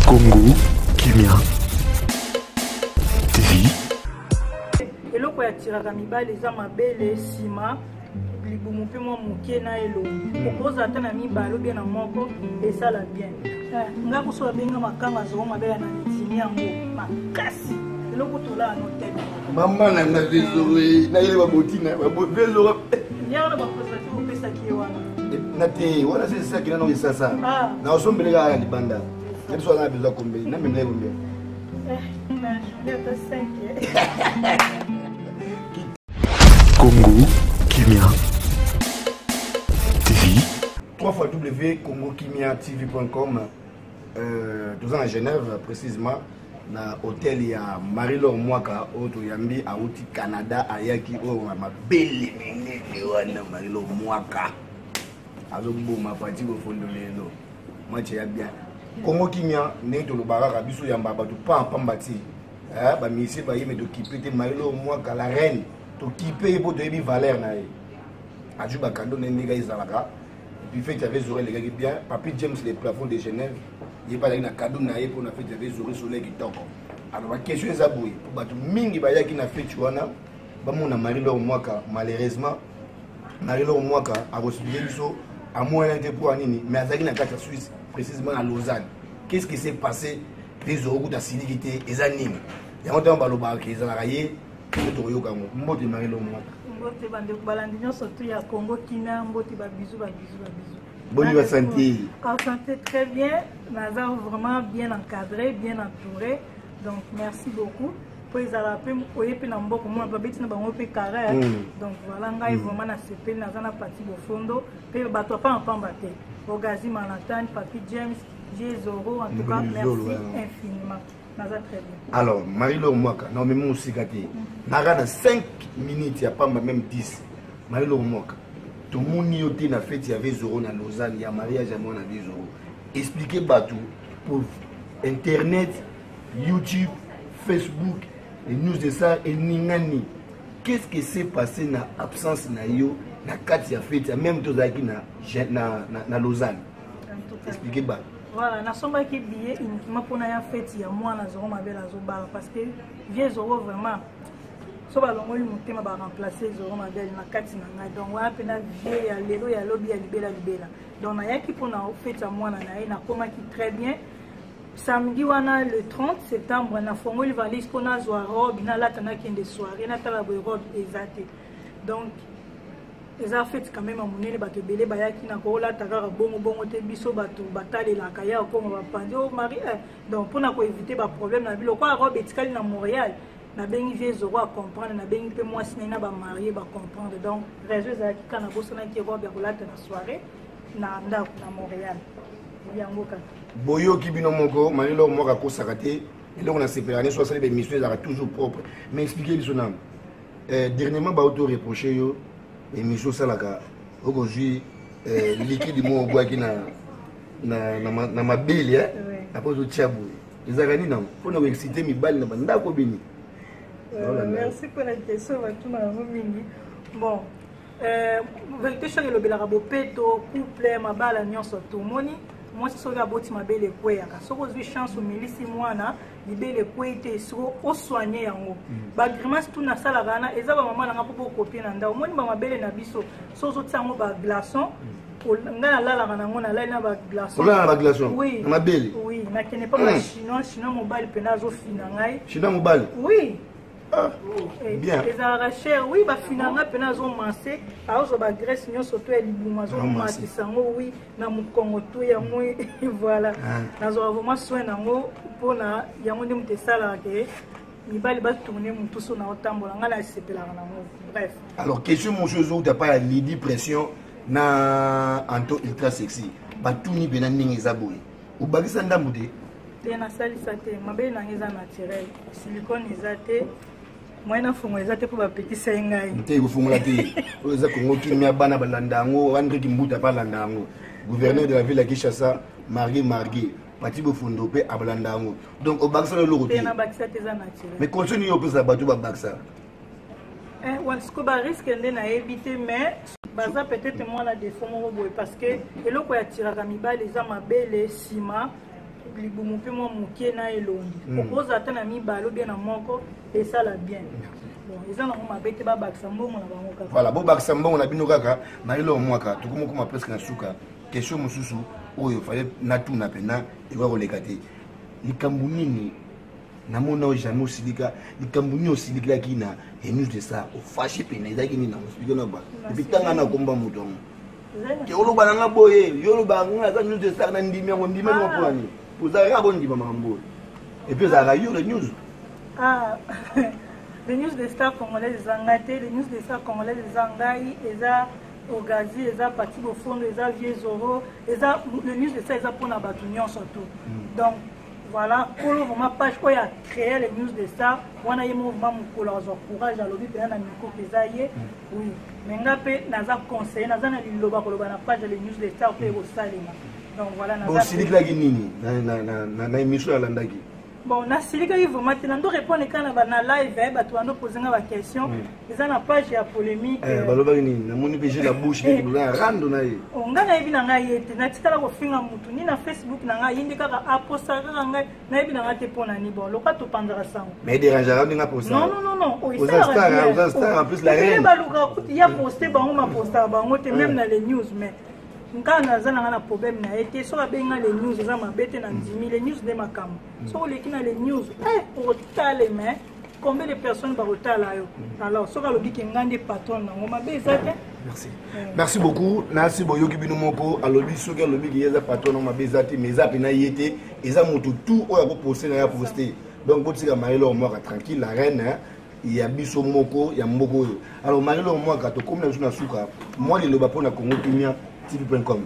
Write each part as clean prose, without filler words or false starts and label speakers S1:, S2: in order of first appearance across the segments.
S1: Congo Kimia TV.
S2: Eloko ya tiraka mibali eza mabele nsima libumu mpe mwa moke na elongi okozala ata na mibale obie na moko esala bien eh, nga kuso babenga makanga zoro mabele na ndimi yango makasi eloko tolaa no te
S3: mama na nga vezoro nayele babotina vezoro
S2: yaka na baprestation opesaki ye wana
S3: na te wana se esaki nano esasa ah. na osombele kaka na libanda na biso aza na besoin combien na memela combien
S2: eh, na journée ata 5.
S1: Congo Kimia TV.
S3: 3 fois w congo kimia tv.com. Toza na Genève, précisément na hôtel ya Marie-Laure Mwaka oyo toyambi auti Canada, ayaki oyo mabele minene wana. Marie-Laure Mwaka azoboma pati bofondo lelo match ya bien. Congo Kimia, ndenge tolobaka kaka, biso yamba bato pamba ti bamisie bayeme, tokipe te. Marie-Laure Mwaka la reine, tokipe ye mpo toyebi valeur na ye. Azwi bakando na ye ndenge ezalaka. Puis fête ya Vezoro elekaki bien. Papi James, le plafond de Genève, ye mpe azalaki na cadeau na ye mpona fête ya Vezoro, soleil kitoko. Alors baquestion eza boye, mpo bato mingi bayaki na fête wana bamona Marie-Laure Mwaka. Malheureusement Marie-Laure Mwaka akosuplie biso amonani te mpo ya nini, mais azalaki na kati ya Suisse, précisément na Lausanne. Qu'est-ce qui s'est passé? Vezoro kuta asiliki te, eza nini yango? Ntango balobaka ezalaka ye nde tokoyoka yango. Mbote Marie-Laure Mwaka.
S2: Mbote bandeko balandi nyonso tu ya Congo Kimia, mbote, babizu, babizu, babizu.
S3: Boni ba santé?
S2: En santé, très bien. Naza vraiment bien encadré, bien entouré, donc merci beaucoup po ezala mpe oye mpe na mboka omona babeti na bango mpe carré. Donc voilà, ngai vraiment nasepeli, naza na Pati Bofondo mpe bato apambapamba te, Ogazi Manhattan, Papi James, Zoro, en tout cas merci infiniment, naza très bien.
S3: Alors Marie-Laure Mwaka, na omemi mosika te, naka na 5 minutes ya pamba, même 10. Marie-Laure Mwaka, tomoni yo te na fête ya Vezoro na Lausanne, ya mariage ya mwana Vezoro. Explique bato pour internet, YouTube, Facebook, les news de ça eningani. Qu'est-ce qui s'est passé na absence na yo na kati ya fête ya même tozalaki na Lausanne? Explique bato.
S2: Voilà, nasombaki billet uniquement mpona ya fête ya mwana Zoro Mabele azobala, parce que vieux Zoro vraiment, so balongoli motema, baremplace Zoro Mabele na kati na ngai. Donc wana mpena vieux ya lelo, ya lobi, ya libela libela. Donc nayaki mpona fête ya mwana na ye, nakomaki très bien samedi wana le 30 septembre. Nafongoli valise mpo nazwa robe nalata, nakende soirée, natala boye, robe eza te. Donc eza fête quand même ya monene, bato ebele bayaki, na kolata kaka bongo bongo te. Biso bato batalelaka ya okoma bapanzi o Marie. Donc mpona koéviter baproblème na biloko ya robe etikali na Montréal, nabengi vieux Zoro, acomprendre, nabengi mpe mwasi na ye na bamarie, bacomprendre. Donc raison ezalaki kaka nabosanaki robe ya kolata na soirée na ndako na Montréal, yango kaka.
S3: Boyoki bino moko, Marie-Laure moko akosaka te. Eloko nasepelaka nyonso, asali baémission ezalaka toujours propre. Mais explique biso nano, dernièrement bauto reproche yo émission osalaka, okozwi liquide moko obwaki na mabele, après ozotia boye, ezalaka nini nango mpona koexcite mibali na bandako bini?
S2: Merci mpona question, batuna yango mingi. Bon, vérité choc elobelaka bopeto, couple, mabala nyonso. Tomoni mwasi soki aboti, mabele ekweyaka. Soki ozwi chance, omelisi mwana, libele ekwei te, siko osoigne yango. Bagrimace tu nasalaka wana eza bamama nanga mpo bokopie na ndako. Omoni bamabele na biso, so ozotia yango baglaçon, ngai nalalaka nango, nalali na baglaçon.
S3: Olala na baglaçon?
S2: Oui.
S3: Na mabele?
S2: Oui, nakende mpa bachinois, chinois mobali mpena azofina ngai.
S3: Chinois mobali?
S2: Oui.
S3: Ah, bien.
S2: Ezalaka cher, oui. Bafina nga mpena, azomasser, azozwa bagraisse nyonso to ya libumu, azomatisa yango, oui, na mokongo to yango. Voilà, nazwaka vraiment soin nango mpona yango nde moto esalaka ke mibali batourne motu so na otambola, ngai nasepelaka nango, bref.
S3: Alors question mosusu ezouta pa ya Lidi Pression na Anto Ultra Sexy, batuni mpena ndenge eza boye, obakisa ndambu te?
S2: Te, nasalisa te, mabele nanga eza naturel, silicone eza te, moyen nafungola eza te mpo bapekisa ye ngai.
S3: Te, kofungola te. Oyo eza Kongo Kimia, bana balanda yango, André Kimbuta mpe alanda yango, gouverneur de la ville ya Kinshasa Margue Margue Pati Bofondo mpe abalanda yango. Donc obakisa na eloko
S2: te?
S3: Te,
S2: nabakisa te, eza naturel.
S3: Mais conseil nini opesa bato babakisa?
S2: Siko barisque nde nayebi te, mais baza peut-être mwana défaut moko boye, parce que eloko ya tiraka mibali eza mabele, nsima. Libumu mpe mwa moke na elongi. Okozala ata na mibale obie na moko, esala bien. Bon, eza nango mabe te, babakisa mbongo na bango kaka.
S3: Voilà, bobakisa mbongo na bino kaka. Marie-Laure Mwaka, tokomokoma presque na suka. Question mosusu oyo fallait natuna mpena ekoka koleka te. Likambo nini namona oyo jamais osilika? Likambo nini osilikelaki na News de Star, ofâché pena, ezalaki nini nango? Explique na ba et puis tanga na komba moto yango ke oloba na nga boye, yo oloba nga aza News de Star, na ndimi yango, ndimi yango mpona nini? Ozalaka kondima makambo oyo et puis ezalaka yo le news.
S2: Ah, le News de Star congolaise eza ngai te. Le News de Star congolaise eza ngai, eza Ogazi, eza Pati Bofondo, eza Vieux Zoro, eza le News de Star, eza mpona bato nyonso tu. Donc voilà, kolo vraiment page oyo a créé le News de Star wana, ye moko vraiment mokolo azwa courage, alobi mpena na micro eza ye. Oui, mais nga mpe naza conseiller, naza na liloba koloba na page ya le News de Star mpe ekosalema. Donc voilà, naza
S3: Osilikelaki nini na émission alandaki?
S2: Bon, nasilikaki vraiment te. Nando répondre kaka na live, bato bando pose nga baquestion, eza na page ya polémique.
S3: Balobaki nini? Namoni mpe je la bouche neti boza na rando na ye.
S2: Nga nayebi na ngai ye te, natikala kofinga mutu ni na Facebook na ngai. Ye nde kaka aposa kaka ngai, nayebi na ngai te mpo na ni. Bon, loka topanzaka sango.
S3: Mais dérangeaka ndenge aposa?
S2: Non, non, non, non.
S3: Oza star, oza star, en plus la reine.
S2: Baluka kutu ya poste bango, mapostaka bango te, même na les news. Mais nga naza na nga na problème na ye te. Soki abenga les news, eza mabe te, na ndimi. Les news nde makambo. Soki oleki na les news, okotalema combien de personnes bakotala yo. Alors soki alobi ke nga nde patron nango, mabe eza te.
S3: Merci, merci beaucoup. Nasi boyoki bino moko, alobi soki alobi ke ye eza patron nango, mabe eza te. Mais eza mpena ye te, eza moto tout oyo akoposte na ye aposte. Donc botika Marie-Laure Mwaka tranquille, la reine ya biso moko ya mboka oyo. Alors Marie-Laure Mwaka, tokomi na biso na suka. Mwa liloba mpona Congo Kimia TV.com.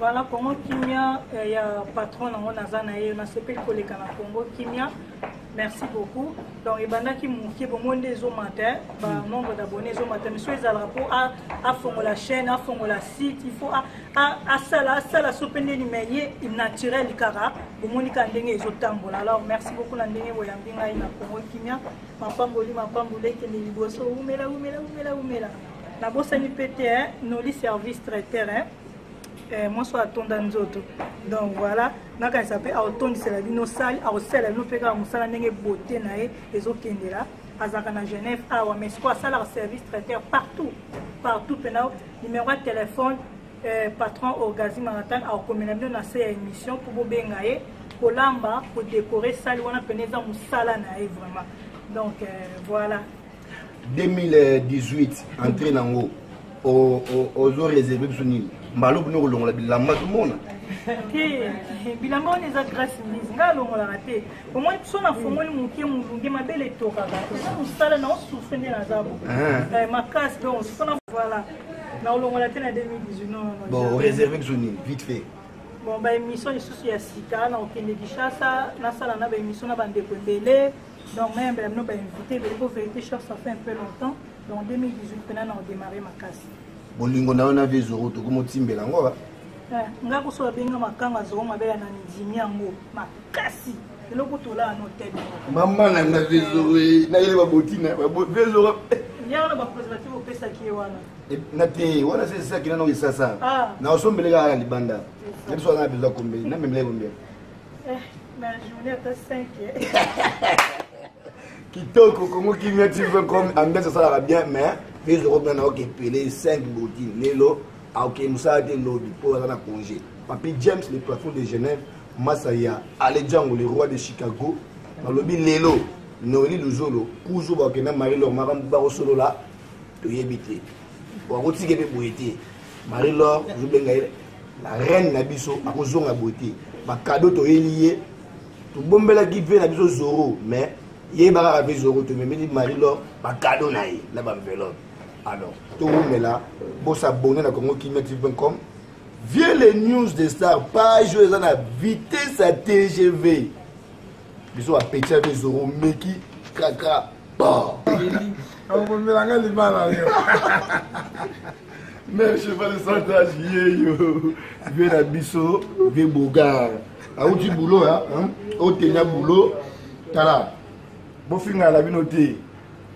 S2: Voilà, Congo Kimia ya patron nango naza na ye, nasepeli koleka na Congo Kimia. Merci beaucoup. Donc ebandaki moke, bomoi nde ezomata, banombre d'abonnés ezomata. Mais so ezalaka mpo afongola chaîne, afongola site, il faut asala so mpe ndeni, mais ye naturel kaka, bomoni kaka ndenge ezotambola. Alors merci beaucoup na ndenge boyambi ngai na Congo Kimia. Mapamboli, mapamboli ekende liboso. Umela, umela, umela, umela. Nabosani mpe te Noli Service Traiteur, mwasi oyo atonda nzoto. Donc voilà, nakanisa mpe aotondisela bino sali, akosalela bino mpe kaka mosala ndenge beauté na ye ezokendela. Azalaka na Genève awa, mais sikoyo asalaka service traiteur partout, partout mpena. Numéro ya téléphone, patron Orgazi Manhattan akokomela bino na se ya émission mpo bobenga ye. Kolamba, kodécorer sali wana mpena eza mosala na ye vraiment. Donc voilà.
S3: 2018, entrée nango ozo réserve biso nini? Mbala bino kolongola bilamba tomona.
S2: Te, bilamba wana eza grâce mise, ngai alongolaka te. Omoni so nafongoli moke molunge, mabele etokaka, eza mosala na osouffre nde naza bo makasi. Donc sona voilà, naolongola te na 2018, non.
S3: Bon, réserve biso nini vite fait?
S2: Bon, baémission lisusu ya sika, na okende Kinshasa, nasala na baémission na bandeko ebele. Donc nayambela bino bainvité ebele po vérité cher, ça fait un peu longtemps. Donc 2018 mpena na odémarre makasi.
S3: Bolingo na yo na vie Zoro, tokomi otimbela yango?
S2: Nga koso babenga makanga Zoro mabela, na ndimi yango makasi. Eloko tolaa no te.
S3: Mama na nga vie Zoro, nayeli babotina vie Zoro.
S2: Yango na bapréservatif opesaki ye wana?
S3: Na te, wana se esaki nano esasa na osombele kaka na libanda na biso. Aza na besoin combien? Na memele combien?
S2: Na journée ata 5.
S3: Kitoko. Kongo Kimia TV comme ambiance asalaka bien, mais vie Zoro bina na okepele 5 botine lelo, aoke mosala te lobi mpo aza na congé. Papi James, le plafond de Genève, masa ya Alejango, le roi de Chicago, balobi lelo Noeli Luzolo kuzu bakokenda Marie Laure makambo bakosolola toyebi te, bakotika mpe boye te. Marie Laure ozobenga ye la reine na biso, akozonga boye te. Bacadeau toyeli ye, tobombelaki ve na biso Zoro, mais yeba kaka ve Zoro, tomemeli Marie Laure bacadeau na ye na baenveloppe. Alors towumela, bosabone na Congo Kimia TV com, vie les news de star, page oyo eza na vitesse ya TGV. Biso bapeti ya ve Zoro meki kaka.
S4: Okomelanga libala yo.
S3: Mais cheval de santage yeyo, vie na biso vie Bogar auti boulot, otenya boulot. Tala, bofingana na bino te,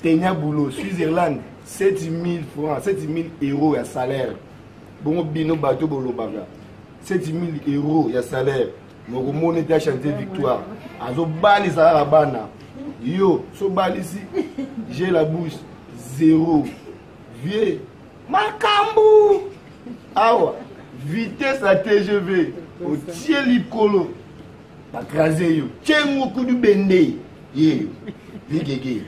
S3: tenya boulot Switzerland, 7000 francs, 7000 euros ya salaire. Bongo bino bato bolobaka 7000 euros ya salaire. Mokomona ete achante victoire azobalisa kaka bana yo sobalisi j'ai la bouche zéro vieux makambo awa vitesse ya tgv otie likolo bakrase yo tie ngokudu bende yeyo vigege.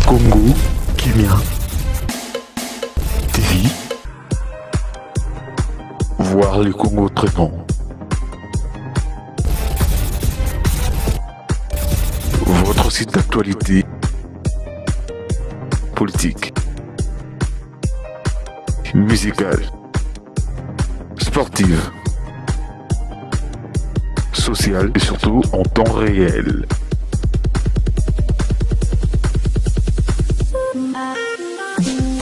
S1: Congo Kimia TV. Voir le Congo autrement. Votre site d'actualité politique, musicale, sportive, sociale et surtout en temps réel.